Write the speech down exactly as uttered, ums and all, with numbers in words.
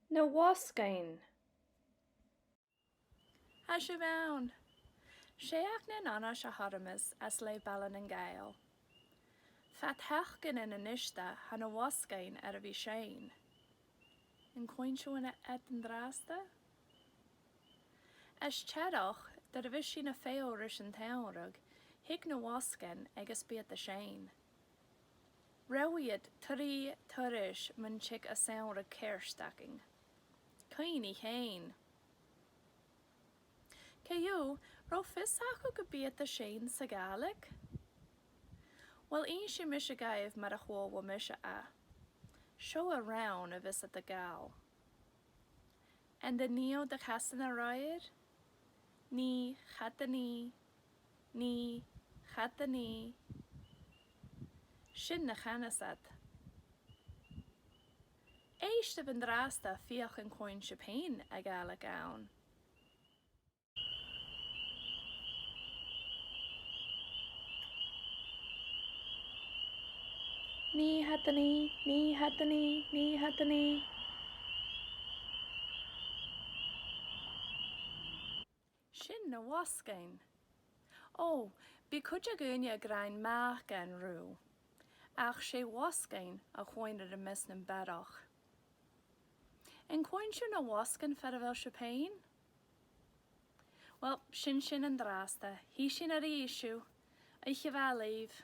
Na bhosgain. Tha sibh ann. 'S e Aonghas Aonghais a th' orm às leth Baile nan Gàidheal. Fad sheachdain an-dràsta tha na bhosgain air a bhith a' seinn. An cluinn sibh iad an-dràsta? As t-earrach, nuair a bhios sinn a' feitheamh ris an t-samhradh, thig na bhosgain agus bidh iad a' seinn. Rinn iad trì turais mun tig an samhradh ceart againn. Cuimhnich fhèin. Co-dhiù, an robh fios agaibh gum bi iad a' seinn sa Ghàidhlig? Uill, innsidh mise dhuibh mar a chuala mise e. Seo an rann a bhios iad a' gabhail. An do nigh thu do chasan a-raoir? Nigh, cha do nigh, nigh, cha do nigh. Sin na chanas iad. Èistibh an-dràsta feuch an cluinn sibh fhèin a' Ghàidhlig ann. Nigh, cha do nigh, nigh, cha do nigh, nigh, cha do nigh. Sin na bhosgain. Ò, bidh cuid de dhaoine ag ràdh màcan riutha, ach 's e bhosgain a chluinnear am measg nam Barrach. An cluinn sibh na bhosgain far a bheil sibh fhèin? Uill, sin sin an-dràsta. Chì sinn a-rithist sibh. Oidhche mhath leibh.